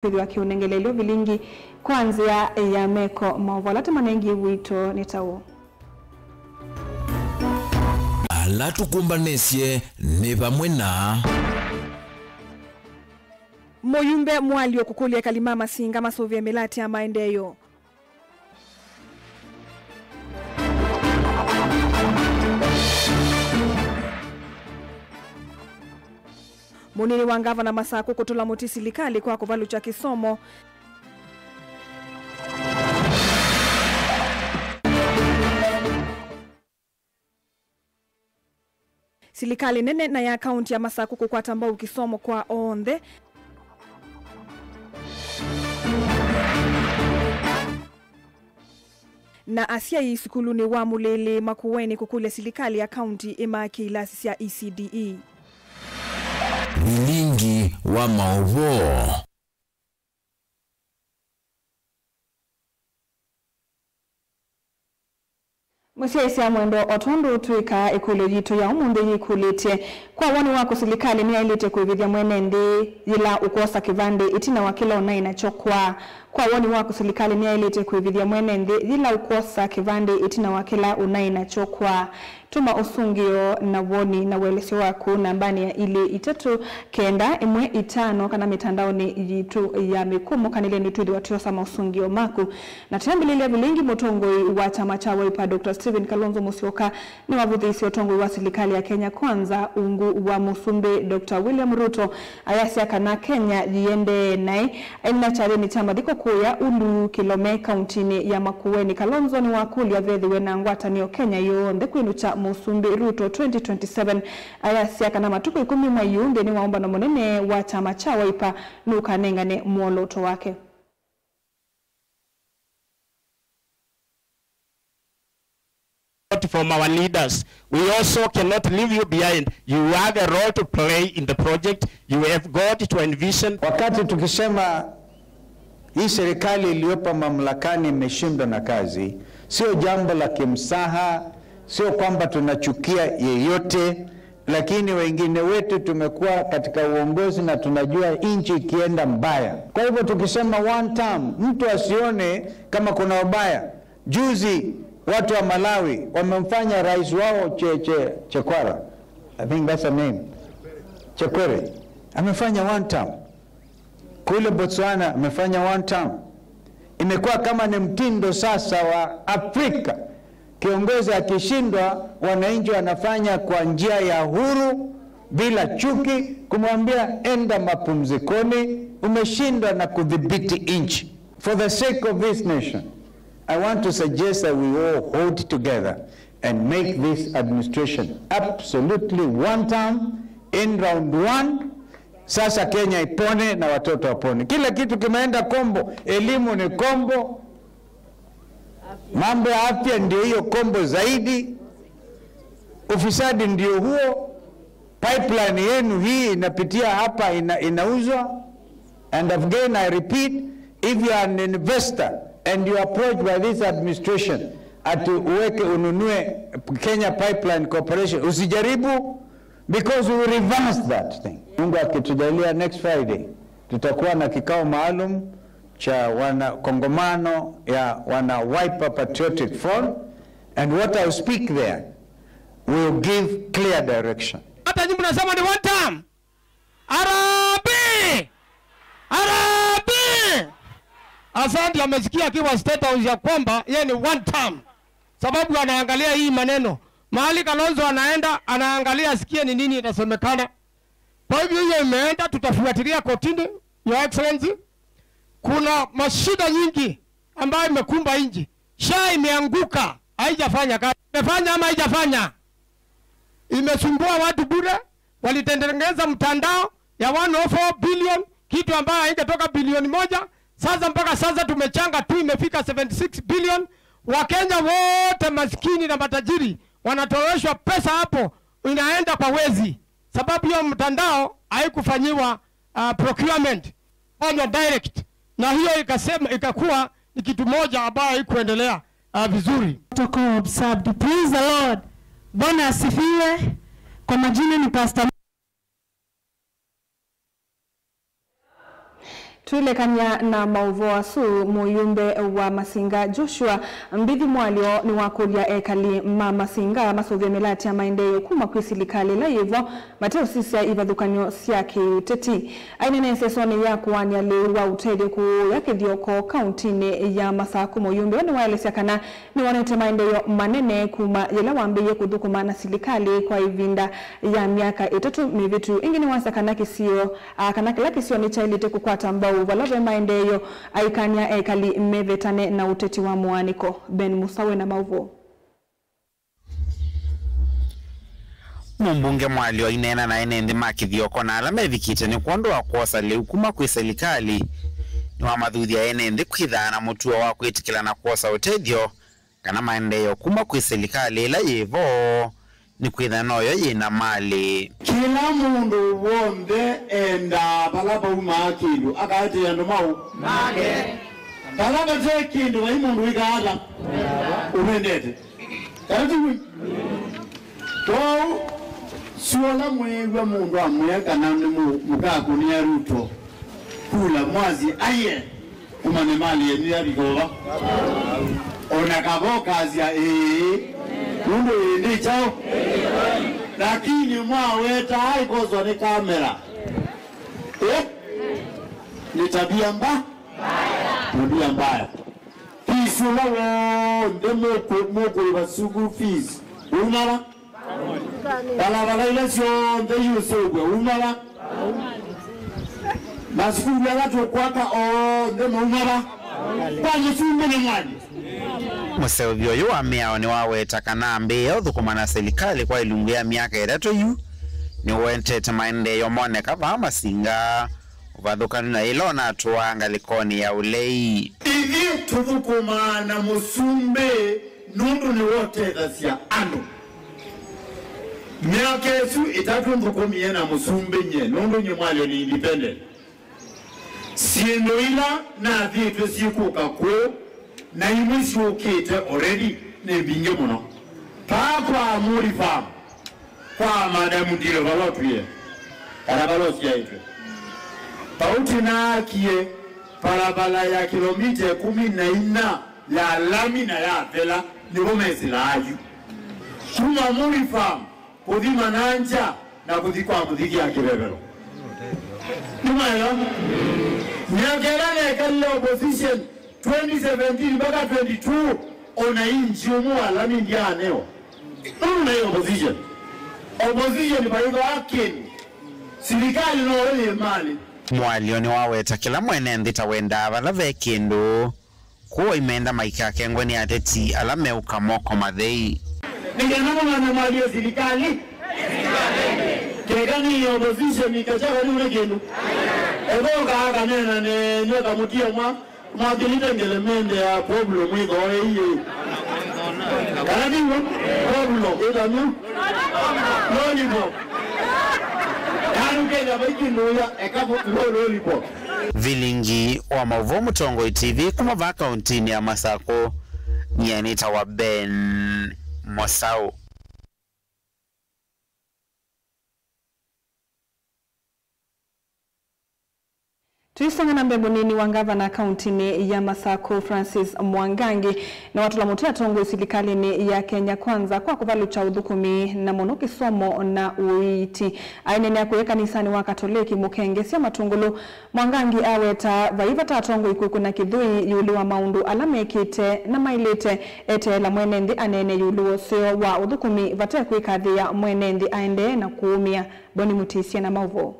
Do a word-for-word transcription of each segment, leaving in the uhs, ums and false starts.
kwĩthĩwa kĩũnengelelyo vilingi kwa nzĩa ya meko. Maũvoo ala tũmanengie wito nĩ ta ũũ. Ala tũkũmbanĩsye nĩ vamwe na. Mũyumbe Mwalio kũkũlya ekali ma Masinga masũvĩe mĩlatĩ ya maendeeo. Mũnini wa ngavana Masakũ kũtũla mũtĩ silikalĩ kwa kũvalũkya kĩsomo. Silikalĩ nene na ya kaunti ya Masakũ kũkwata mbau kĩsomo kwa onthe. Na asyai sukulunĩ wa Mũlĩlĩ Makueni kũkũlya silikalĩ ya kaunti ĩmaakie ilasi sya E C D E. Vilingi wa maũvoo. Mũsyaĩĩsya mwendwa, o tondũ twĩkaa, ĩkũlyo yitũ ya ũmũnthĩ yĩkũlĩtye, kwa woni waku, silikalĩ nĩyaĩlĩte kũĩvĩthya mwene nthĩ yĩla ũkwosa kĩvandĩ ĩtina wa kĩla ũnaĩ nakyo kwaa? Kwa woni waku, silikalĩ nĩyaĩlĩte kũĩvĩthya mwene nthĩ yĩla ũkwosa kĩvandĩ ĩtina wa kĩla ũnaĩ nakyo kwaa? Tũma ũsũngĩo na woni na ũelesyo waku nambanĩ ya ilĩ itatũ kenda ĩmwe itano kana mĩtandaonĩ yitũ ya mĩkũmũkanĩlye nĩtwĩthĩwa tũyosa maũsũngĩo maku. Na twĩambĩlĩlya vilingi, mũtongoi wa kyama kya Wiper, Doctor Stephen Kalonzo Musyoka, nĩwavũthĩĩsye ũtongoi wa silikalĩ ya Kenya Kwanza ungu wa Mũsumbĩ Doctor William Ruto, ayasya kana Kenya yĩendee naĩ. Aina kyathĩnĩ kya mathiko kũya Ulu Kilome, kauntinĩ ya Makueni, Kalonzo nĩwakũlya vethĩwe na ngwatanĩo Kenya yonthe kwĩnũkya Mũsumbĩ Ruto twenty twenty-seven. Ayasya kana matukũ ĩkũmi mwei ũũ nthĩnĩ wa ũmbano mũnene wa kyama kya Wiper nũkanengane mwolooto wake. From our leaders. We also cannot leave you behind. You have a role to play in the project. You have got to envision. Wakati tukisema hii serikali iliyopo mamlakani imeshindwa na kazi, sio jambo la kimsaha, sio kwamba tunachukia yeyote, lakini wengine wetu tumekuwa katika uongozi na tunajua nchi ikienda mbaya. Kwa hivyo tukisema one term, mtu asione kama kuna ubaya. Juzi watu wa Malawi wamemfanya rais wao Che, Che, Chekwara. I think that's a name. Chekwere. Amefanya one term. Kule Botswana amefanya one term. Imekuwa kama ni mtindo sasa wa Afrika. Kiongozi akishindwa, wananchi wanafanya kwa njia ya huru, bila chuki, kumwambia, "Enda mapumzikoni, umeshindwa na kudhibiti nchi." For the sake of this nation, I want to suggest that we all hold together and make this administration absolutely one term in round one. Sasa Kenya ipone na watoto wapone. Kila kitu kimeenda kombo, elimu ni kombo, mambo ya afya ndio hiyo kombo zaidi, ufisadi ndio huo, pipeline yenu hii inapitia hapa ina, inauzwa. And again I repeat, if you are an investor and you are approached by this administration ati uweke ununue Kenya Pipeline Corporation, usijaribu. Because we will reverse that thing. Mungu akitujalia, next Friday tutakuwa na kikao maalum cha wana, kongamano ya wana Wiper Patriotic Front, and what I will speak there will give clear direction. Hata nyinyi mnasema ni one term. Harambee! Harambee! Asante, amesikia akiwa State House ya kwamba yeye ni one term. Sababu anaangalia hii maneno. Mahali Kalonzo anaenda, anaangalia asikie ni nini itasemekana. Kwa hivyo hiyo imeenda, tutafuatilia kotini, Your Excellency. Kuna mashida nyingi ambayo imekumba nchi. SHA imeanguka, haijafanya kazi. Imefanya ama haijafanya? Imesumbua watu bure. Walitengeneza mtandao ya one oh four billion, kitu ambayo haingetoka bilioni moja. Sasa, mpaka sasa tumechanga tu, imefika seventy six billion. Wakenya wote maskini na matajiri wanatoleshwa pesa hapo, inaenda kwa wezi, sababu hiyo mtandao haikufanyiwa, uh, procurement, fanywa direct, na hiyo ikasema, ikakuwa ni kitu moja ambayo haikuendelea, uh, vizuri. Protocol observed. Praise the Lord. Bwana asifiwe. Kwa majina ni Pastor Twĩlekany'a na maũvoo asu, mũyumbe wa Masinga Joshua Mbithi Mwalyo nĩwakũlya ekali ma Masinga masũvĩe mĩlatĩ ya maendeeo kuma kwĩ silikalĩ ĩla yĩvo, mateũsisya ivathũkany'o sya kĩũteti. Aineena ĩsesonĩ ya kũaany'a lĩu wa ũtethyo kũũya kĩthyoko kauntinĩ ya Masakũ, mũyumbe ũũ nĩwaelesya kana nĩwonete maendeeo manene kuma yĩla wambĩĩe kũthũkũma na silikalĩ kwa ĩvinda ya myaka ĩtatũ mĩvĩtu. Ĩngĩ nĩwasya kana kĩsio, a, kana kĩla kĩsio nĩkyaĩlĩte kũkwata mbau vala ve maendeeo, aikany'a ekali mevetane na ũteti wa mũaanĩko. Ben Musa wĩ na maũvoo. Mũmbunge Mwalyo aineena na ene nthĩ ma kĩthyoko na ala mevikĩte nĩ kwondũ wa kwosa lĩu kuma kwĩ silikalĩ, nĩwamathuthya ene nthĩ kwĩthaa na mũtuo wa kwĩtĩkĩla na kwosa ũtethyo kana maendeeo kuma kwĩ silikalĩ ĩla yĩvo, nĩkwĩtha noyo yĩna malĩ. Kĩla mũndũ w'onthe endaa vala vaumaa kĩndũ akaetee andũ maũ make. Vala vate kĩndũ vai mũndũ wĩkaa ata ũvendete. Kana ti w'o? Kwoou, sua ũla mwĩĩw'a mũndũ amwĩa kana nĩ mũ-, mũkakũnĩa Ruto kula, mwasye, aiye, ũmanye malĩ yenyu yavika ũva. O na kava ũkasya, ĩĩ, nũndũ ĩĩ ndĩ kyaũ? Lakini mwawetaa ĩkoswa nĩ kamera. Ĩ? Nĩ tabia mba-, tabia mbaya. Fees ũla w'onthe mũkũ-, mũkũĩva school fees, uma va? Valala ila syonthe iũseũvw'a, uma va? Masukulu ala tũkwaka onthe mauma va? Kwa mũsumbĩ nĩ Mwalyo. Mũseũvyo ũyũ wa mĩao nĩwaweta kana ambĩĩa ũthũkũma na silikalĩ kwa ĩlungu ya myaka ĩtatũ yu nĩũwetete maendeeo moneka vaa Masinga. Ũvathũkanu na ĩla ũnatũaa ngalĩkonĩ ya ũlei. Ithyĩ tũthũkũmaa na mũsumbĩ nũndũ nĩwe ũtethasya andũ. Myaka ĩsu ĩtatũ nthũkũmie na mũsumbĩ nyie, nũndũ nyie Mwalyo nĩ independent. Syĩndũ ila nathĩtwe syĩkũka kũũ, na imwe syũkĩte already, nĩ mbingĩ mũno. Paa kwa Amuri Farm, kwa Madam Ndilo vala ũtwĩe, kana vala ũsyaĩtwe. Vau tĩnaakie valabala ya kĩlomita ĩkũmi na inya ya lami na yathela, nĩvo mesĩlaa yu. Kuma Amuri Farm kũthi Mananja na kũthi kwa mũthiki ya kĩvevelo. Nĩmwela? Myaka ĩla nekalile opposition, twenty seventeen mpaka twenty-two, ona inji ũmwe wa lami ndyaanewa. Nũndũ naĩ opposition. Opposition vaithaa kĩndũ. Silikalĩ no yĩ malĩ. Mwalyo nĩwaweta kĩla mwene nthĩ ta wendaa vala ve kĩndũ. Kwoou aimenda maikakengwe nĩ ateti ala meũka moko mathei. Nĩ kana mũmanye malĩ ya silikalĩ. Keka nĩ opposition ikachaka nĩ ũne kĩndũ. Ethoka akanena nenyu akamũtia mwa Mwakĩlĩte ngelemende ya Pablo mwĩthooei. Kana nĩw'o? Pablo, ĩthamya. Lollipop. Yaani Kenya vai kĩndũ ya eka lo-, lollipop. Vilingi wa maũvoo Mũtongoi T V kuma vaa kauntinĩ ya Masakũ, nyie nĩtawa Ben Mosau. Tũisonga na mbee, mũnini wa ngavana kauntinĩ ya Masakũ, Francis Mwangangi, nĩwatũla mũtĩ atongoi silikalĩnĩ ya Kenya Kwanza kwa kũvalũkya ũthũkũmi na mũno kĩsomo na ũiiti. Aineenea kũya kanisanĩ wa Katoleki Mũkengesya Matũngũlũ, Mwangangi aweta vai vata atongoi kwĩkũna kĩthũi ĩũlũ wa maũndũ ala mekĩte na maĩlĩte eteela mwene nthĩ aneene ĩũlũ wa ũseo wa ũthũkũmi vate kwĩkathĩĩa mwene nthĩ aendee na kũũmĩa. Boni Mũtĩsya na maũvoo.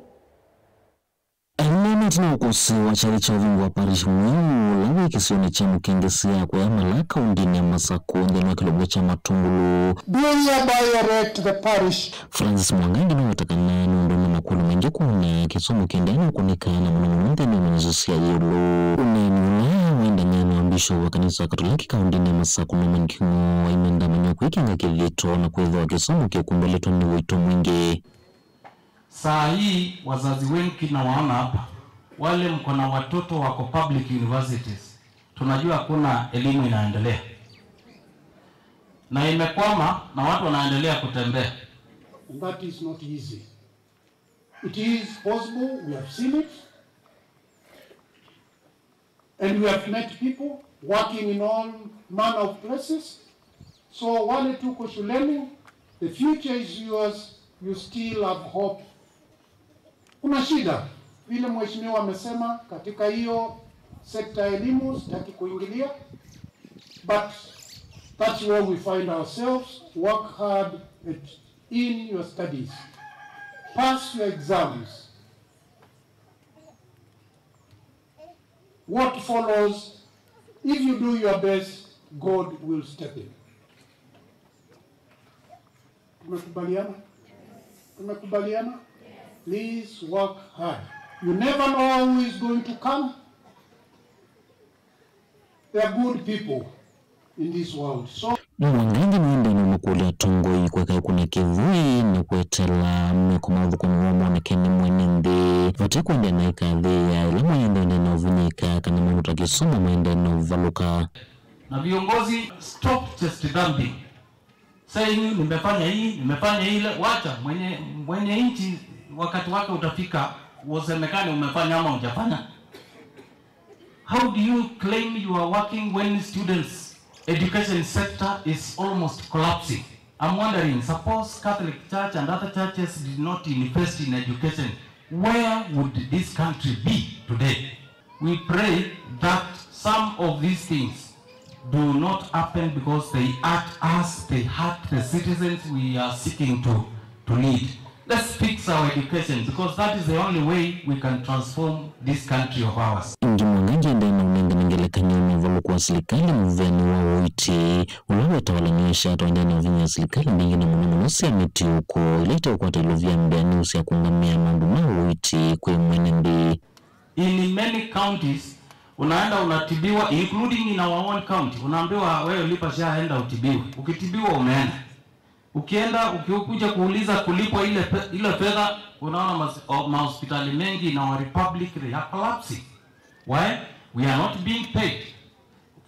Aineenete na ũkũsĩ wa kyathĩ kya ũvingũ wa parish mweũ ũla wĩ kĩsionĩ kya Mũkengesya kũya Malaa kaũntĩnĩ ya Masakũ nthĩnĩ wa kĩlungu kya Matũngũlũ. Being hereby erect the parish. Francis Mwangangi nĩweta kana nũndũ na makũlyo maingĩ kwona kĩsomo kĩendee na kũnĩka na mũno mũno nthĩnĩ wa manyĩsyo sya ĩũlũ. Ũneeni ũla waendany'a na Bishop wa kanisa wa Katoleki kaũntĩnĩ ya Masakũ Norman Kĩng'o aimenda manyĩwe kwĩkanga kĩthito na kwĩthĩwa kĩsomo kĩkũmbeletwe nĩ ũito mwingĩ. Saa hii wazazi wengi nawaona hapa, wale mko na watoto wako public universities, tunajua hakuna elimu inaendelea. Na imekwama na watu wanaendelea kutembea. And that is not easy. It is possible, we have seen it. And we have met people working in all manner of places. So wale tuko shuleni, the future is yours, you still have hope. Kuna shida, vile mheshimiwa amesema, katika hiyo sekta ya elimu, sitaki kuingilia, but that's where we find ourselves. Work hard at, in your studies. Pass your exams. What follows, if you do your best, God will step in. Tumekubaliana? Tumekubaliana? Please work hard. You never know who is going to come. They are good people in this world. So Mwangangi nĩwaendee na ũmũkũlya atongoi kũeka ĩkũna kĩvũĩ na kũetela meko ma ũthũkũmi woo moneke nĩ mwene nthĩ. Vate kũendee na ĩkathĩĩa ĩla mwene nthĩ ũendee na ũvinyĩĩka kana maũndũ ta kĩsomo maendee na ũvalũka. Na viongozi, stop chest thumping. Saying, "Nimefanya hii, nimefanya ile." Wacha mwenye, mwenye nchi wakati wake utafika, usemekane umefanya ama hujafanya. How do you claim you are working when students' education sector is almost collapsing? I'm wondering, suppose Catholic Church and other churches did not invest in education, where would this country be today? We pray that some of these things do not happen because they hurt us, they hurt the citizens we are seeking to, to lead. Let's fix our education because that is the only way we can transform this country of ours. Ĩngĩ Mwangangi aendee na ũnengane ngelekany'o na ũvalũku wa silikalĩ mũveanĩ wa ũiiti, ũla wetawa Lanyũa Sha, twaendee na ũvinyĩĩa silikalĩ mbingĩ na mũno mũno sya mĩtiũko ila iteũkwata ilovia mbee nĩu sya kũũngamĩa maũndũ ma ũiiti kwĩ mwene nthĩ. In many counties, unaenda unatibiwa, including in our own county, unaambiwa, "Wewe lipa sha, enda utibiwe." Ukitibiwa umeenda. Ukienda, ukikuja kuuliza kulipwa ile pe-, ile fedha, unaona mas-, o-, mahospitali mengi in our republic, they are collapsing. Why? We are not being paid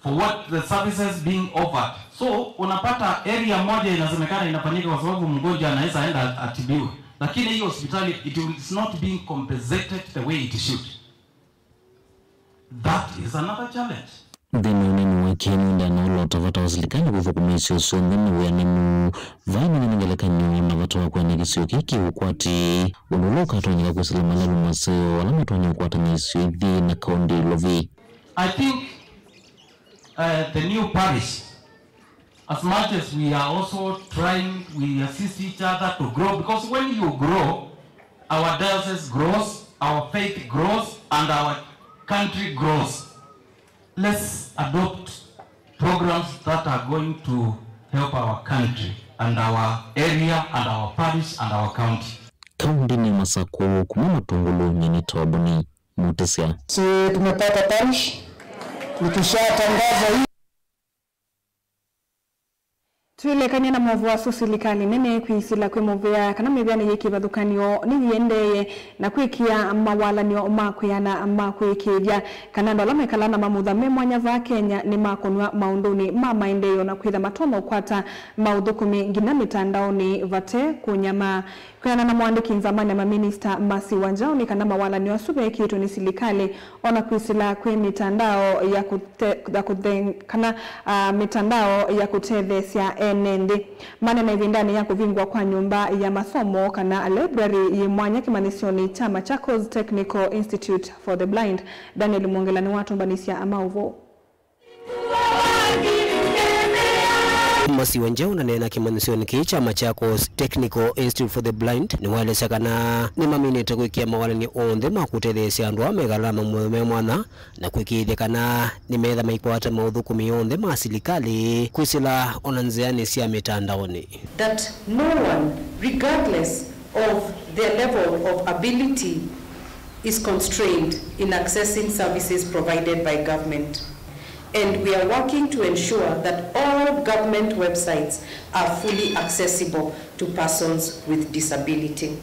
for what the services being offered. So unapata area moja inasemekana inafanyika kwa sababu mgonjwa anaweza enda atibiwe, lakini hiyo hospitali, it is not being compensated the way it should. That is another challenge. Nthĩnĩ wa ũneeni wake nĩwaendee na ũlota vata wa silikalĩ kũthũkũma isio syonthe na wĩananu. Vaa nĩwĩna ngelekany'o na vata wa kwenda kĩsio kĩĩ kĩ ũkwati, ũndũ ũla ũkatonyeka kwĩsĩla malelũ maseo ala matonya ũkwatany'a isio ithi na kaũndĩ ilovi. I think, uh, the new parish, as much as we are also trying, we assist each other to grow, because when you grow, our diocese grows, our faith grows, and our country grows. Let's adopt programs that are going to help our country and our area and our parish and our county. Kaũndĩnĩ ya Masakũ, kuma Matũngũlũ, nyie nĩtawa Boni Mũtĩsya. Si tumepata parish, nikishatangaza hii. Twĩlekany'a na maũvoo asu, silikalĩ nene kwĩsĩla kwĩ mũvea kana mĩvea nĩ yĩ kĩvathũkany'o nĩyĩendeeye na kwĩkĩa mawalan'yo ma kwĩana ma kũĩkĩĩthya kana andũ ala mekalaa na mamutha me mwanya vaa Kenya nĩmakũnw'a maũndũnĩ ma maendeeo na kwĩtha matonya ũkwata maũthũkũmi nginya mĩtandaonĩ vate kũnyamaa. Kwĩanana na mũandĩki nzamanĩ ya maminista Mercy Wanjaũ nĩ kana mawalan'yo asu veekĩtwe nĩ silikalĩ o na kwĩsĩla kwĩ mĩtandao ya kũte-, ya kũthe-, kana, ah, mĩtandao ya kũtetheesya ene nthĩ. Maneena ĩvindanĩ ya kũvingwa kwa nyũmba ya masomo kana library yĩ mwanya kĩmanyĩsyonĩ kya Machakos Technical Institute for the Blind. Daniel Mwongela nĩwatũmbanĩsya maũvoo. Mercy Wanjaũ ũnaneena kĩmanyĩsyonĩ kĩĩ kya Machakos Technical Institute for the Blind nĩwaelesya kana nĩmaminĩte kwĩkĩa mawalan'yo onthe ma kũtetheesya andũ ala mekalaa na mamutha me mwanya na kũĩkĩĩthya kana nĩmeetha maikwata maũthũkũmi onthe ma silikalĩ kwĩsĩla o na nzĩanĩ sya mĩtandaonĩ. That no one, regardless of their level of ability, is constrained in accessing services provided by government. And we are working to ensure that all government websites are fully accessible to persons with disability.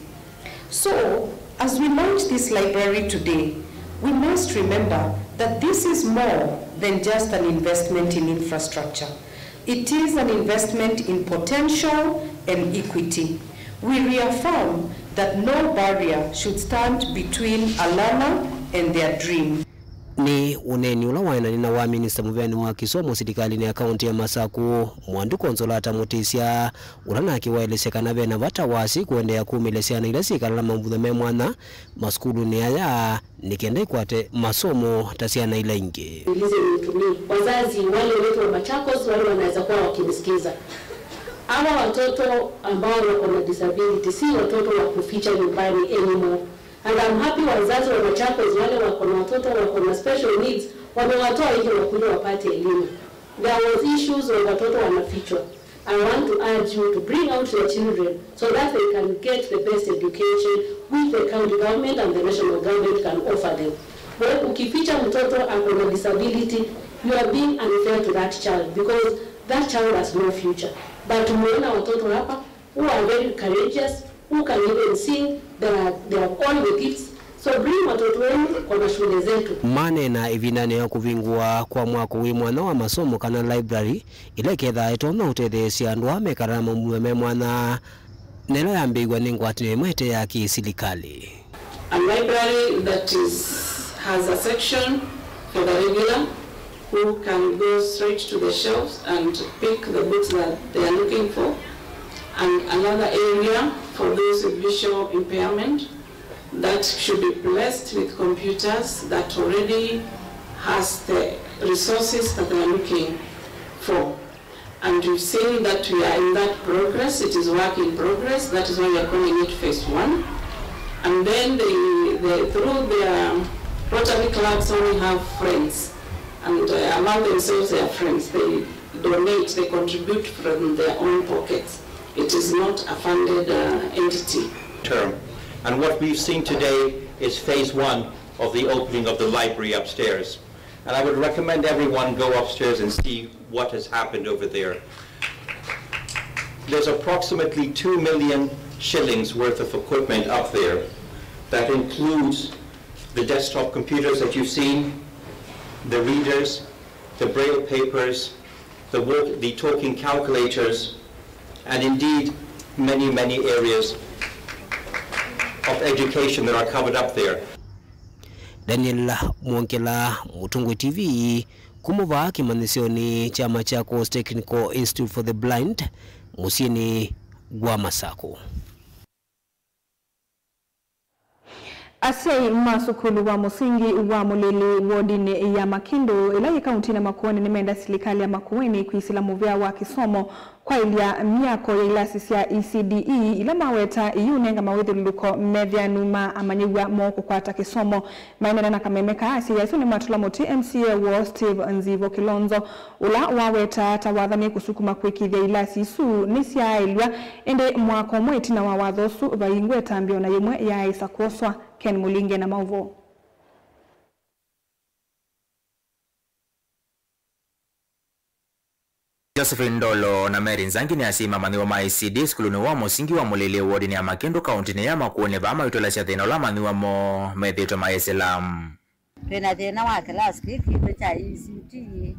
So, as we launch this library today, we must remember that this is more than just an investment in infrastructure. It is an investment in potential and equity. We reaffirm that no barrier should stand between a learner and their dream. Nĩ ũneeni ũla waendanĩ na wa minista mũveanĩ wa kĩsomo silikalĩnĩ ya kaũntĩ ya Masaku, Mwandu Consolata Mutisya, ũla nake waelesya kana ve na vata wa asyai kũendeea kũmĩlya syana ila syĩkalaa na mavutho me mwanya masukulunĩ aya, nĩ kenda ikwate masomo ta syana ila ingĩ. Listening to me. Wazazi wale wetu wa Machakos wale wanaweza kuwa wakinisikiza. Hawa watoto ambao wako na disability si watoto wa kuficha nyumbani anymore. And I'm happy wazazi wa Machakos wale wako na watoto wako na special needs wamewatoa ili wakuje wapate elimu. There was issues of watoto wanafichwa. I want to urge you to bring out your children so that they can get the best education which the county government and the national government can offer them. Wewe ukificha mtoto ako na disability, you are being unfair to that child because that child has no future. But tumeona watoto hapa who are very courageous, who can even sing, they are, they have all the gifts. So bring watoto wenu kwa mashule zetu. Maneena ĩvindanĩ ya kũvingũa kwa mwako wĩ mwanya wa masomo kana library, ĩla ĩkethaa ĩtonya ũtetheesya andũ aa mekalaa na mavutho me mwanya, na ĩla yambĩĩw'a nĩ ngwatanĩo ĩmwe ĩte ya kĩsilikalĩ. A library that is, has a section for the regular who can go straight to the shelves and pick the books that they are looking for, and another area for those with visual impairment that should be blessed with computers that already has the resources that they are looking for. And we've seen that we are in that progress. It is work in progress. That is why we are calling it phase one. And then they, they, through their Rotary clubs, only have friends. And, uh, among themselves, they are friends. They donate, they contribute from their own pockets. It is not a funded, uh, entity. Term. And what we've seen today is phase one of the opening of the library upstairs. And I would recommend everyone go upstairs and see what has happened over there. There's approximately two million shillings worth of equipment up there. That includes the desktop computers that you've seen, the readers, the braille papers, the walk-, the talking calculators, and indeed many, many areas of education that are covered up there. Daniel Mwongela, Mũtũngũi T V, kuma vaa kĩmanyĩsyonĩ kya Machakos Technical Institute for the Blind, mũsyĩnĩ wa Masaku. Asyai ma sukulu wa mũsingi wa Mũlĩlĩ wodinĩ ya Makĩndũ, ĩla yĩ kauntinĩ ya Makueni, nĩmenda silikalĩ ya Makueni kwĩsĩla mũvea wa kĩsomo kwaĩlya myako ya ilasi sya E C D E ila maweta iiũnenga mawĩthyũlũlũko metheanu ma amanyĩw'a moo kũkwata kĩsomo. Maineena na kameme kaa, asyai asu nĩmatũla mũtĩ M C A woo Steve Nzivo Kilonzo, ũla wawetaa ta wathani kũsukuma kwĩkĩĩthya ilasi isu nĩsyaaĩlw'a. Ĩndĩ mwaka ũmwe ĩtina wa watho ũsu, vaingwa ĩtambya o na yĩmwe yaaĩsa kwoswa. Ken Mũlinge na maũvoo. Josephine Ndolo na Mary Nzangi nĩ asyai ma amanyĩw'a ma E C D sukulunĩ wa mũsingi wa Mũlĩlĩ wodinĩ ya Makĩndũ kauntinĩ ya Makueni, vaa maitũlasya thĩna ũla amanyĩw'a moo methĩĩtwe maesĩla. Twĩ na thĩna wa kĩlasi kĩĩ kitũ kya E C D.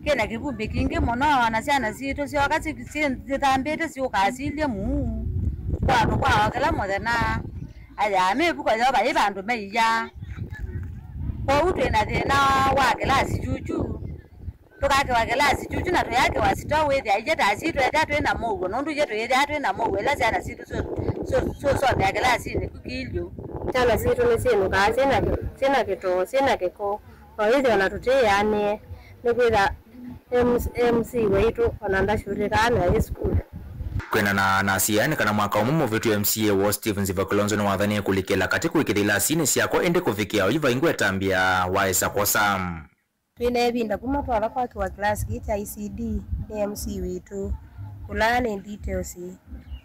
Kĩ na kĩvumbi kingĩ mũno, na syana sitũ syoka si-, si-, sithambĩte siũkaa silye mũu kwa andũ kwa o kĩla mũthenya. Aya, mĩvuko yoo vai vandũ maiya. Kwoou twĩ na thĩna wa kĩlasi kyukyu. Tũkakĩwa kĩlasi kyukyu na tũyakĩwa sitoo, wĩthĩa ithyĩ ta asyai twethĩa twĩ na mũuo, nũndũ ithyĩ tũyĩthĩa twĩ na mũuo ĩla syana sitũ syo-, syo-, syũsomea kĩlasinĩ ku kĩilyũ. Syana sitũ nĩsyĩnũkaa syĩ na kĩ-, syĩ na kĩtoo, syĩ na kĩko, na wĩthĩa ona tũtĩĩanĩe, nĩkwĩtha M-, M C waitũ ona ndasyũlĩkaa na ĩ sukulu. Kwĩanana na asyai nĩ kana mwaka ũmwe mũvĩtu, M C A woo Steve Nzivo Kilonzo nĩwathanĩe kũlikĩla katĩ kũĩkĩthya ilasinĩ syakwa, ĩndĩ kũvikĩa oyu vaingwa ĩtambya waĩsa kwosa. Twĩ na ĩvinda kuma twatha kwakĩwa kĩlasi kĩĩ kya E C D nĩ M C witũ, kũlaa nĩ details.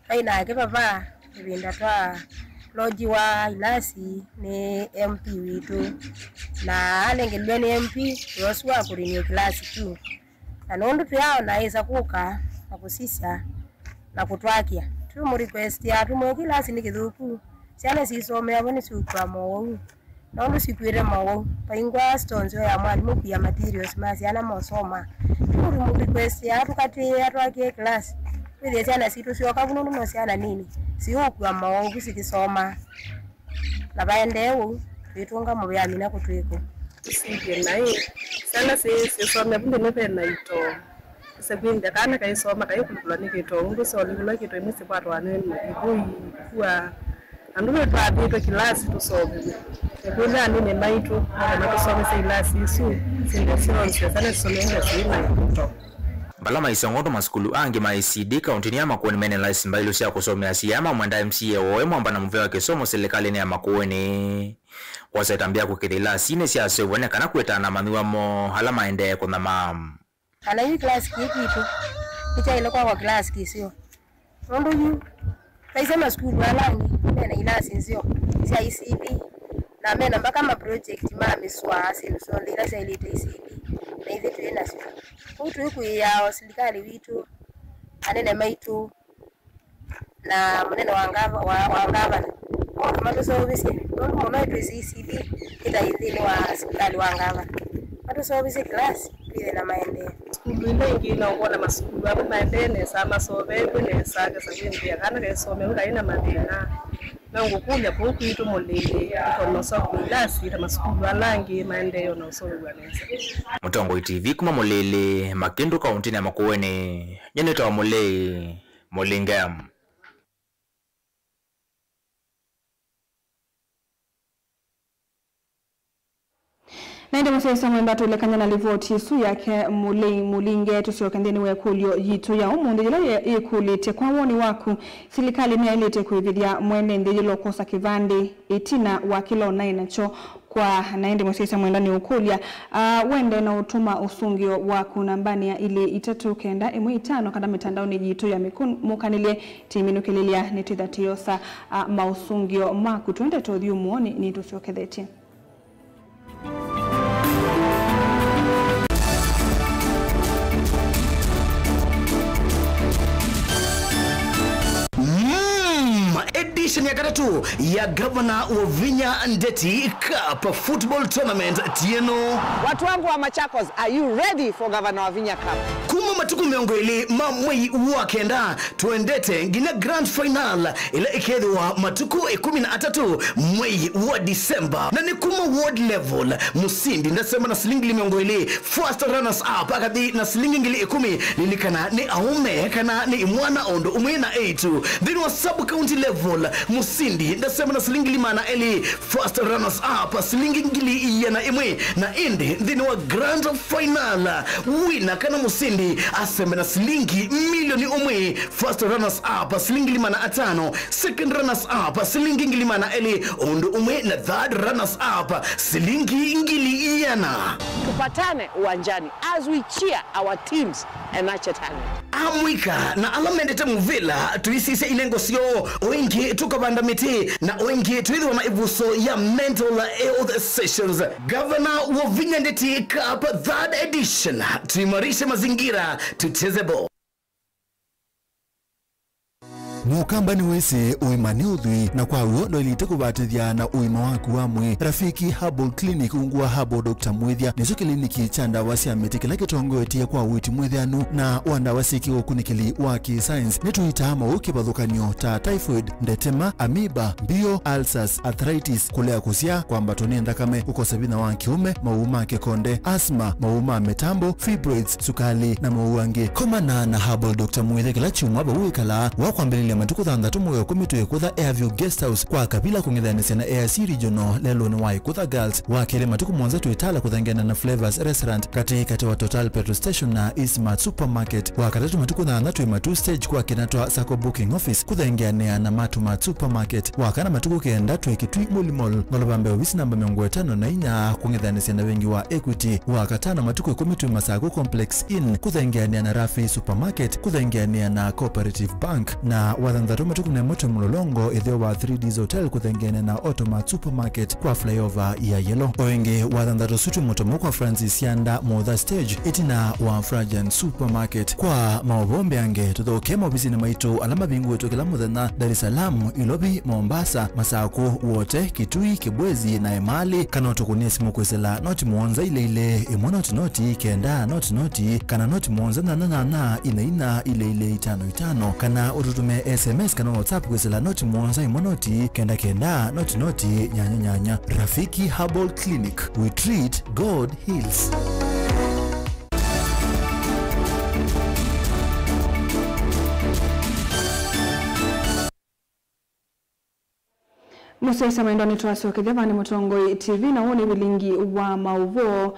Twaĩ nake vava ĩvinda twa lodgiwa ilasi nĩ M P witũ, na anengelilwe nĩ M P wĩa ũsu wa kũrinĩe kĩlasi tu. Na nũndũ twĩaona aĩsa kũka na kũsisya na kũtwakĩa, twĩmũrequestia tũmwĩe kĩlasi nĩ kĩthũku, syana siisomea vo nĩsiũkw'a mowau. Nũndũ sikw'ĩte mowau, vaingwa store nzeo ya mwalimũ kwia materials ma syana mosoma. Tũmũrequestia tũkatĩĩa twakĩe kĩlasi, wĩthĩe syana sitũ syoka vu nũndũ no syana nini, siũkw'a mowau vu sikĩsoma. Na vaendee ũu, twĩtũnga mũvea mina kũtwĩkũ. Tũsivye naĩ, syana syĩ syĩsomea vu nthĩnĩ ve na itoo. Ĩsekwĩthĩa kana kaisoma kaikũlũkũlwa nĩ kĩtoo, ũndũ syolikũlwa kĩtoo imwe sikwatwa nĩ ĩvũi, kua. Andũ nĩtwathĩtwe kilasi tũsoviwe. Nĩkũlya anene maitũ nĩgetha matũsomesye ilasi isu syĩndũ syonthe, syana sisomee syĩ na kĩtoo. Vala maisonga ũndũ masukulu angĩ ma E C D kauntinĩ ya Makueni mena ilasi mbaĩlu sya kũsomea siaa mamwenda M C A woe mwamba na mũvea wa kĩsomo silikalĩnĩ ya Makueni. Kwasya ĩtambya ya kũkĩthya ilasinĩ syaseũvw'a nĩ kana kwĩtaa na amanyĩw'a moo ala maendee kũnyamaa. Kana yu kilasi kĩĩ kitũ nĩkyaĩle kwakwa kilasi kĩseo, nũndũ yu vaisye masukulu ala angĩ mena ilasi nzeo sya E C D, na mena mbaka ma project ma mĩswaa, syĩndũ syonthe ila syaĩlĩte E C D, na ithyĩ twĩ nasyo. Kwoou twĩkwĩaa o silikalĩ witũ, anene maitũ, na mũnene wa ngava-, wa, wa ngavana, maũndũ matũseũvĩsye, nũndũ mũno ĩtwĩsĩ E C D ĩtaĩ nthĩnĩ wa silikalĩ wa ngavana. Matũseũvĩsye kĩlasi twĩthĩe na maendeeo. Sukulu ila ingĩ no kwona masukulu amwe maendee nesa, masoveew'e nesa, kesa kwĩthĩa kana kesomew'e kaĩ na mathĩna. No ngũkũlya kũu kwitũ Mũlĩlĩ, tũtonya ũseũvya ilasi ta masukulu ala angĩ maendee o na ũseũvw'a nesa. Mũtongoi T V kuma Mũlĩlĩ, Makĩndũ, kauntinĩ ya Makueni. Nyie nĩtawa Mũlei Mũlinge. Na ĩndĩ mũsyaĩĩsya mwenda tũlekany'a na livoti ĩsu yake Mũlei Mũlinge, tũsyoke nthĩnĩ wa ĩkũlyo yitũ ya ũmũnthĩ yĩla yĩ-, yĩkũlĩtye, kwa woni waku, silikalĩ nĩyaĩlĩte kũĩvĩthya mwene nthĩ yĩla ũkosa kĩvandĩ ĩtina wa kĩla ũnaĩ nakyo? Kwa na ĩndĩ mũsyaĩĩsya mwenda nĩũkũlya, aa, wende na ũtũma ũsũngĩo waku nambanĩ ya ilĩ itatũ kenda ĩmwe itano kana mĩtandaonĩ yitũ ya mĩkũnĩlye. Tĩminũkĩlĩlya nĩtwĩtha tũyosa, aa, maũsũngĩo maku. Twende tũthi ũmũonĩ nĩtũsyokethetye. Mm, edition ya katatũ ya Gavana Wavinya Ndeti Cup Football Tournament tieno. Watu wangu wa Machakos, are you ready for Gavana Wavinya Cup? Kuma matukũ mĩongo ĩlĩ ma mwei wa kenda, tũendete nginya grand final ĩla ĩkethĩwa matukũ ĩkũmi na atatũ mwei wa December. Na nĩ kuma ward level, mũsindi ndasema na silingi ngili mĩongo ĩlĩ, first runners up akathi na silingi ngili ĩkũmi. Lilikana nĩ aũme kana nĩ imwana o ũndũ ũmwe na eĩtu. Nthĩnĩ wa sub county level, mũsindi ndasema na silingi ngili maana elĩ, first runners up silingi ngili iana ĩmwe. Na ĩndĩ nthĩnĩ wa grand final, wina kana mũsindi asembe na silingi milioni ũmwe, first runners up silingi ngili maana atano, second runners up silingi ngili maana elĩ, ũndũ ũmwe na third runners up silingi ngili iana. Tupatane uwanjani as we cheer our teams and nurture talent. Amũika na ala mendete mũvĩla, tũisisya inengo syoo, o ĩngĩ tũkavanda mĩtĩ, na o ĩngĩ twĩthĩwa na ĩvuso ya mental health sessions. Gavana Wavinya Ndeti Cup third edition, tuimarishe mazingira, tucheze ball. Mũkamba nĩwĩsĩ ũima nĩ ũthwii, na kwa w'o ndwaĩlĩte kũvatĩthya na ũima waku wa mwĩĩ. Rafiki Herbal Clinic ungu wa Herbal Doctor Mwĩthya nĩkyo kĩliniki kya ndawa sya mĩtĩ kĩla kĩtongoetye kwa ũiiti mwĩthĩanu na wa ndawa syĩ kĩũkunĩkĩli wa kĩ-science. Nĩtũitaa maũũ kĩvathũkany'o ta typhoid, ndetema, amoeba, mbio, ulcers, arthritis, kũlea kũsyaa, kwambatwa nĩ nthakame, kũkosa vinya wa kĩũme, maũũ ma kĩkonde, asthma, maũũ ma mĩtambo, fibroids, sukali, na maũũ angĩ. Komana na Herbal Doctor Mwĩthya kĩla kyumwa vau wĩkalaa, wa kwambĩlĩlya matukũ thanthatũ mwei wa ĩkũmi twĩ Ĩkũtha Airview Guest House kwa Kavila kũng'ethanĩsya na A I C Regional lelũnĩ wa Ĩkũtha Girls. Wa kelĩ matukũ mũonza twĩ Tala kũthengeana na Flavors Restaurant katĩ katĩ wa Total Petrol Station na Eastmart Supermarket. Wa katatũ matukũ thanthatũ twĩ Matuu Stage kwa kĩna twa Sacco Booking Office kũthengeanĩa na Matumat Supermarket. Wa kana matukũ kenda twĩ Kitui Muli Mall, ngolova mbee ovisi namba mĩongo ĩtano na inya kũng'ethanĩsya na vengi wa Equity. Wa katano matukũ ĩkũmi twĩ Masaku Complex Inn kũthengeanĩa na Rafi Supermarket kũthengeanĩa na Cooperative Bank. Na wa thanthatũ matukũ na ĩmwe twĩ Mlolongo ĩtheo wa three Ds Hotel kũthengeanĩa na Automat Supermarket kwa flyover ya Yellow. O ĩngĩ wa thanthatũ ũsu twĩ Mũtomo kwa Francis Sianda Motha Stage ĩtina wa Frajan Supermarket. Kwa maũvoo mbeange, tũthokee maovisinĩ maitũ ala mavingũĩtwe kĩla mũthenya, Dar es Salaam, Ilovi, Mombasa, Masaku, Wote, Kitui, Kibwezi, na Emali, kana ũtũkũnĩe simũ kwĩsĩla noti mũonza ilĩ ilĩ, ĩmwe noti noti, kenda noti noti, kana noti mũonza nyanya nyanya, ina ina, ilĩ ilĩ, itano itano, kana ũtũtũmĩe S M S kana WhatsApp kwĩsĩla noti mũonza ĩmwe noti kenda kenda noti noti nyanya nyanya. Rafiki Herbal Clinic, we treat, God heals. Mũsyaĩĩsya mwendwa, nĩtwasyokethya vaa nĩ Mũtongoi T V, na ũũ nĩ vilingi wa maũvoo.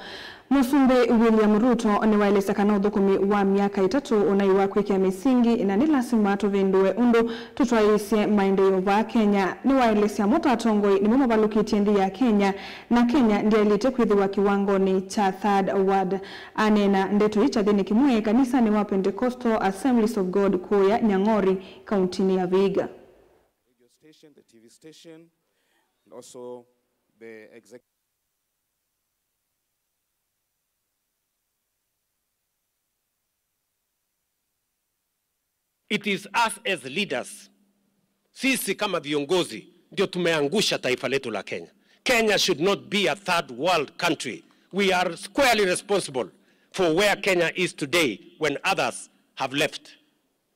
Mũsumbĩ William Ruto nĩwaelesya kana ũthũkũmi wa myaka ĩtatũ ũnaĩ wa kwĩkĩa mĩsingi, na nĩ lasima tũvĩndũe ũndũ tũtwaĩĩsye maendeeo vaa Kenya. Nĩwaelesya amwe ta atongoi nĩmo mavalũkĩtye nthĩ ya Kenya, na Kenya ndyaĩlĩte kwĩthĩwa kĩwangonĩ kya third world. Aneena ndeto ii kyathĩnĩ kĩmwe kanisanĩ wa Pentecostal Assemblies of God kũũya Nyang'ori, kauntinĩ ya Vihiga. Radio station, the T V station, and also the exec- It is us as leaders, sisi kama viongozi ndio tumeangusha taifa letu la Kenya. Kenya should not be a third world country. We are squarely responsible for where Kenya is today when others have left.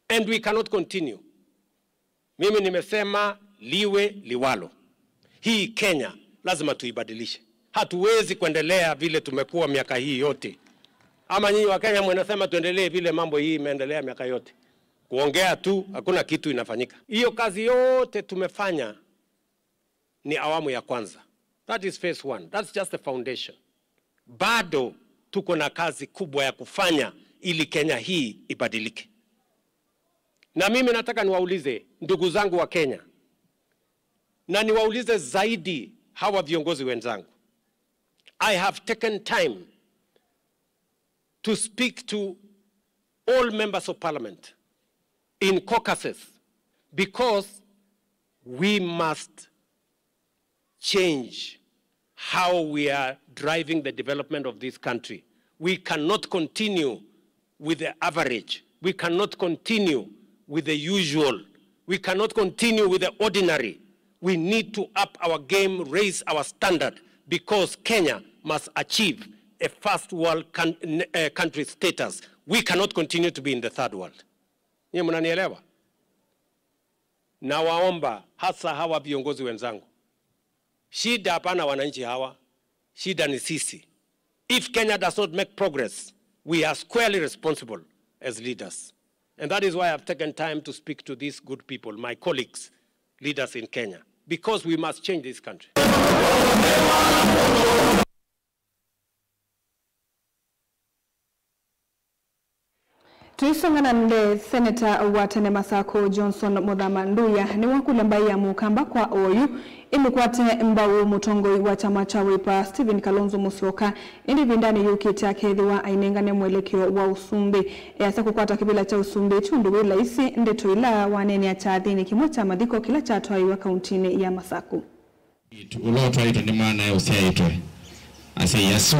And we cannot continue. Mimi nimesema liwe liwalo. Hii Kenya lazima tuibadilishe. Hatuwezi kuendelea vile tumekuwa miaka hii yote. Ama nyinyi wa Kenya mnasema tuendelee vile mambo hii imeendelea miaka yote? Kuongea tu, hakuna kitu inafanyika. Hiyo kazi yote tumefanya ni awamu ya kwanza. That is phase one. That's just the foundation. Bado tuko na kazi kubwa ya kufanya ili Kenya hii ibadilike. Na mimi nataka niwaulize ndugu zangu wa Kenya, na niwaulize zaidi hawa viongozi wenzangu. I have taken time to speak to all members of parliament in caucuses because we must change how we are driving the development of this country. We cannot continue with the average. We cannot continue with the usual. We cannot continue with the ordinary. We need to up our game, raise our standard, because Kenya must achieve a first world coun-, n-, uh, country status. We cannot continue to be in the third world. Nyie mnanielewa? Nawaomba hasa hawa viongozi wenzangu, shida hapana wananchi hawa, shida ni sisi. If Kenya does not make progress, we are squarely responsible as leaders. And that is why I've taken time to speak to these good people, my colleagues, leaders in Kenya, because we must change this country. Tũisonga na mbee, seneta wa tene Masakũ Johnson Mũthama Nduya nĩwakũlya mbaĩ ya Mũkamba kwa oyu ĩmũkwate mbau mũtongoi wa kyama kya Wiper Stephen Kalonzo Musyoka, ĩndĩ ĩvindanĩ yũkĩte akeethĩwa ainengane mwelekeo wa ũsumbĩ. Easya kũkwata kĩvĩla kya ũsumbĩ ti ũndũ wĩ laisi, ndeto ila waneenea kyathĩnĩ kĩmwe kya mathiko kĩla kyatwaĩwe kauntinĩ ya Masakũ. Ũla ũtwaĩtwe nĩ maana ya ũsyaĩtwe. Asyai asu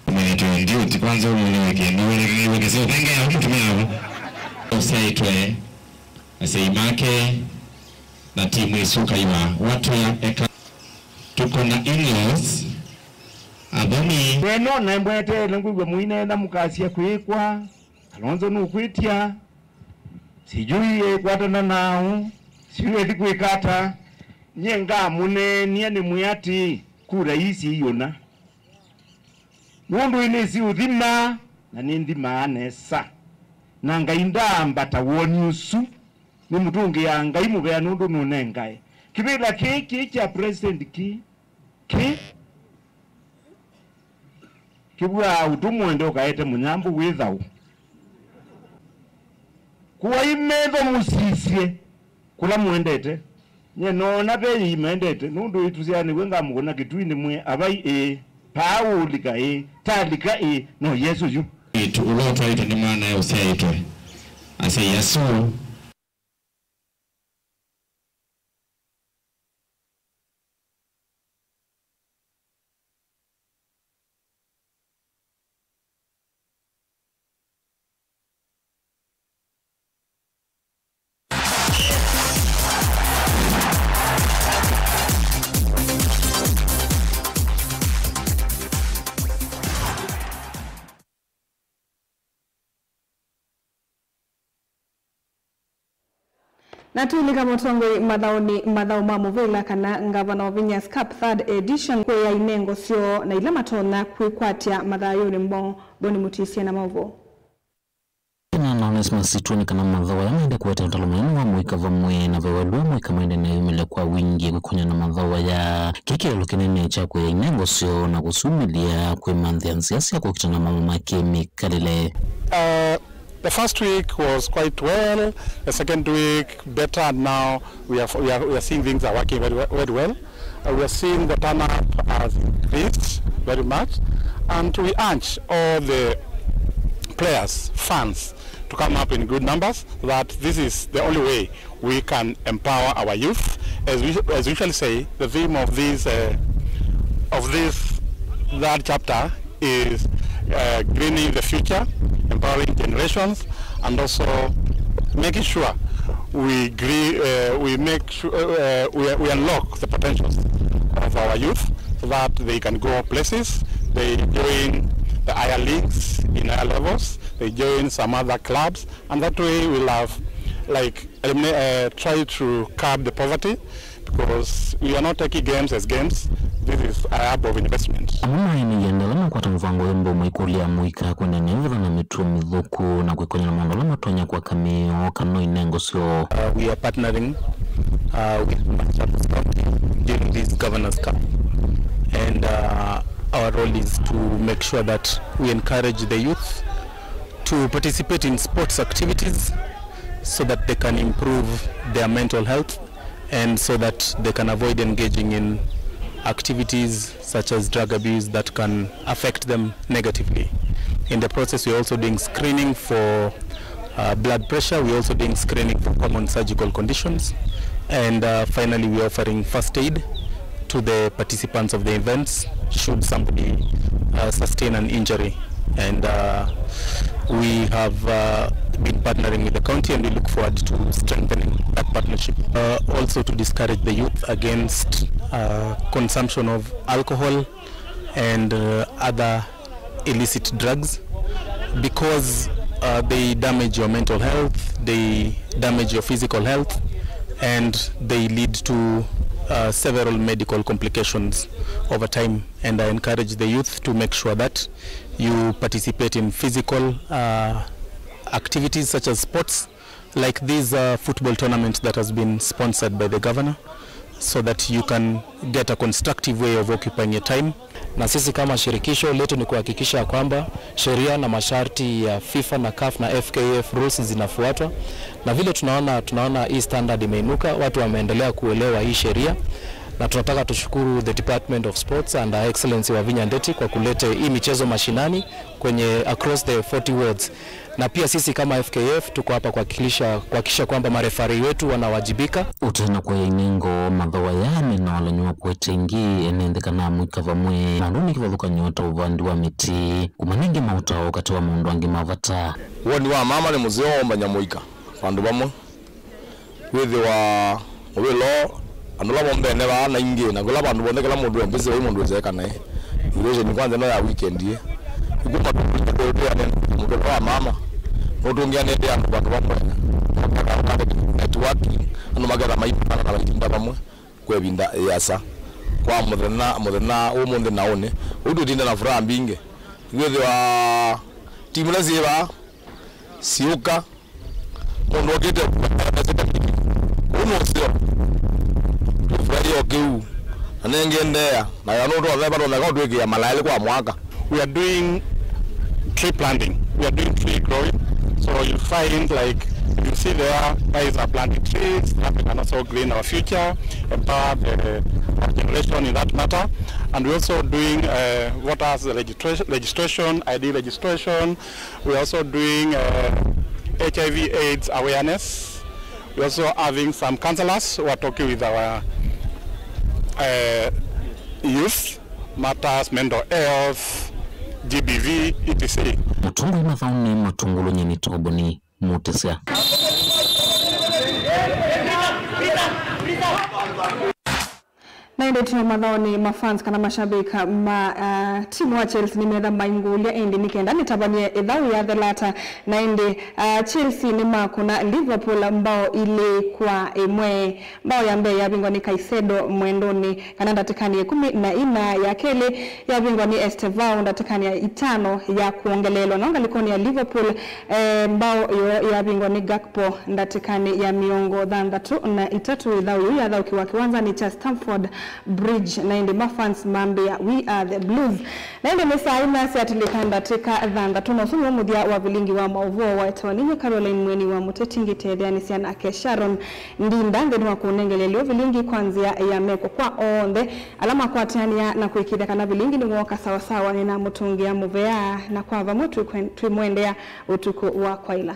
ũmanyĩtwe ndiũti kwanza ũmũnĩwe kĩndũ wĩlekeiwe kĩseo thengea ũmũtumĩa vo. Ũsyaĩtwe asyai make na timu ĩsu kaiwa watwĩa eka. Tuko na in-laws, athomi. Weno na mbweteele ngwĩw'a mũineena mũkasya kwĩkwa. Kalonzo nũkwĩtya, sijui ĩkwatana naaũ, sijui ĩthi kwĩka ata. Nyie ngamũneenia nĩmwĩa atĩĩ, kura ii syiĩyũna. Nũndũ ĩnĩsĩ ũthima, na nĩnthimaa nesa. Na Ngai ndaambata woni ũsu, nĩmũtũngĩaa Ngai mũvea nũndũ nũnengae. Kĩvĩla kĩĩ kĩĩ kya president kĩĩ, kĩ kĩvw'aa ũtũ mwende ũkaete mũnyambũ wĩ thaũ. Kũai metho mũsisye kũla mũendete. Nye noona ve yĩi maendete, nũndũ ĩtusyaanĩw'e ngamũkũna kĩtuinĩ mwĩ avai ĩĩ, paa ũũlika ĩĩ, talika ĩĩ, no Yesũ yu. Ĩtu ũla ũtwaĩtwe nĩ maana ya ũsyaĩtwe. Asyai asu. Na tũilika mũtongoi mathaũnĩ, mathaũ ma mũvĩla kana Ngavana of Vinyas Cup third edition, kwĩya inengo syoo na ila matonya kwĩkwatya mathayũnĩ moo. Boni Mũtisi na maũvoo. Ĩna na Onesmus Situni kana mathaũ aya maende kũete ũtalo mũnene wa mũika vamwe na vewelwe mũika maende na yumĩle kwa wingĩ kwĩkonya na mathaũ aya. Kĩĩ kĩlalo kĩnene kya kwĩya inengo syoo na kũsumĩlya kwĩmanthĩa nzĩa sya kũkita na mawau ma kĩmĩkalĩle. Uh, the first week was quite well. The second week better, and now we are, we are, we are seeing things are working very, very well. Uh, we are seeing the turn up has increased very much, and we urge all the players, fans, to come up in good numbers, that this is the only way we can empower our youth. As we, as we usually say, the theme of this, uh, of this third chapter is, uh, greening the future, empowering generations, and also making sure we gre-, uh, we make sure, uh, we, we unlock the potentials of our youth so that they can go places, they join the higher leagues in higher levels, they join some other clubs, and that way we'll have, like, elimina-, uh, try to curb the poverty, because we are not taking games as games. This is a hub of investment. Amwe maĩ nĩ ienda ala makwata mũvango wĩ mbũmũ ikũlya mũika kwendene ĩvĩtha na mĩtuo mĩthũku na kwĩkonya na maũndũ ala matonya kwaka mĩoo kana inengo syoo. Uh, we are partnering, uh, with Machakos County during this Governor's Cup, and, uh, our role is to make sure that we encourage the youth to participate in sports activities so that they can improve their mental health and so that they can avoid engaging in activities such as drug abuse that can affect them negatively. In the process, we're also doing screening for, uh, blood pressure. We're also doing screening for common surgical conditions. And, uh, finally, we're offering first aid to the participants of the events should somebody, uh, sustain an injury. And, uh, we have, uh, been partnering with the county, and we look forward to strengthening that partnership. Uh, also to discourage the youth against, uh, consumption of alcohol and, uh, other illicit drugs, because, uh, they damage your mental health, they damage your physical health, and they lead to, uh, several medical complications over time. And I encourage the youth to make sure that you participate in physical, uh, activities such as sports, like this, uh, football tournament that has been sponsored by the governor, so that you can get a constructive way of occupying your time. Na sisi kama shirikisho letu ni kuhakikisha kwamba sheria na masharti ya FIFA na CAF na FKF rules zinafuatwa, na vile tunaona, tunaona hii standard imeinuka, watu wameendelea kuelewa hii sheria, na tunataka tushukuru the Department of Sports and Her Excellency Wavinya Ndeti kwa kulete hii michezo mashinani kwenye across the forty wards. Na pia sisi kama FKF tuko hapa kuhakikisha, kuhakikisha kwamba marefari wetu wanawajibika. Ũtena kũya inengo, mathaũ aya mena walany'o wa kũete ĩngĩ ene nthĩ kana amũika vamwe maũndũnĩ kĩvathũkany'o ta ũvandi wa mĩtĩ, kũmanenge maũtao katĩ wa maũndũ angĩ ma vata. Woni wa mama nĩ mũseo ũmbany'a mũika vandũ vamwe. Wĩthĩwa mũvĩla ũũ, andũ ala mombene vaa na ingĩ, na kũla vandũ vonthe, kĩla mũndũ e busy, vai mũndũ wĩseka naĩ. Equation kwanza ĩno ya weekend ĩ. Ĩkuma tũtũĩanĩte mũvĩla wa mama, nũtũngĩanĩte andũ vandũ vamwe. Networking, andũ maketha maimana na maitinda vamwe kwa ĩvinda ĩasa. Kwa mũthenya, mũthenya ũmũnthĩ na ũnĩ. Ũu tũtinda na furaha mbingĩ. Wĩthĩwa timu ila syĩ vaa, siũka, mũndũ okĩte kũmeseka kĩu. Kũu nĩ ũseo. Tũfurahia o kĩu. Na nĩngĩ endeea. Na ya nũndũ othe vatonyeka ũtwĩkĩa malaĩlĩ kwa mwaka. We are doing tree planting. We are doing tree growing. So you find, like, you see there, guys are planting trees that we can also green our future, empower the, our generation in that matter. And we're also doing, uh, voters registration, registration, I D registration, We're also doing, uh, H I V AIDS awareness. We're also having some counselors who are talking with our, uh, youth matters, mental health, G B V, et cetera. Mũtongoi mathaũnĩ matungulunye nĩ Toboni Mũtĩsya. Na ĩndĩ tũe mathaonĩ, ma fans kana mashabiki ma, ah, timu wa Chelsea nĩmetha maingũlya ĩndĩ nĩ kenda nĩtavany'e ĩthau ya The Latter. Na ĩndĩ, ah, Chelsea nĩmakũna Liverpool mbao ilĩ kwa ĩmwe. Mbao ya mbee yavingwa nĩ Caicedo mwendonĩ kana ndatĩkanĩ ya ĩkũmi na ina, ya kelĩ yavingwa nĩ Estevao ndatĩkanĩ ya itano ya kwongeleelwa. Na ngalĩkonĩ ya Liverpool, eh, mbao yo yavingwa nĩ Gakpo ndatĩkanĩ ya mĩongo thanthatũ na itatũ. Ĩthau yĩu yathaũkiwa kĩwanzanĩ kya Stamford Bridge, na ĩndĩ ma fans mambĩa, "We are the Blues." Na ĩndĩ nĩ saa ina syatulĩka ndatĩka thanthatũ, na ũsu nĩw'o mũthya wa vilingi wa maũvoo waetawa nĩ nyie Caroline Mweni wa Mũteti, ngĩtetheanĩsya nake Sharon Ndinda nthĩnĩ wa kũnengelelya vilingi kwa nzĩa ya meko. Kwa onthe ala makwatĩanĩa na kũĩkĩĩthya kana vilingi nĩwooka sawasawa, nĩnamũtũngĩa mũvea, na kwa vamwe twĩkwen-, twĩmwendea ũtukũ wa kwaĩla.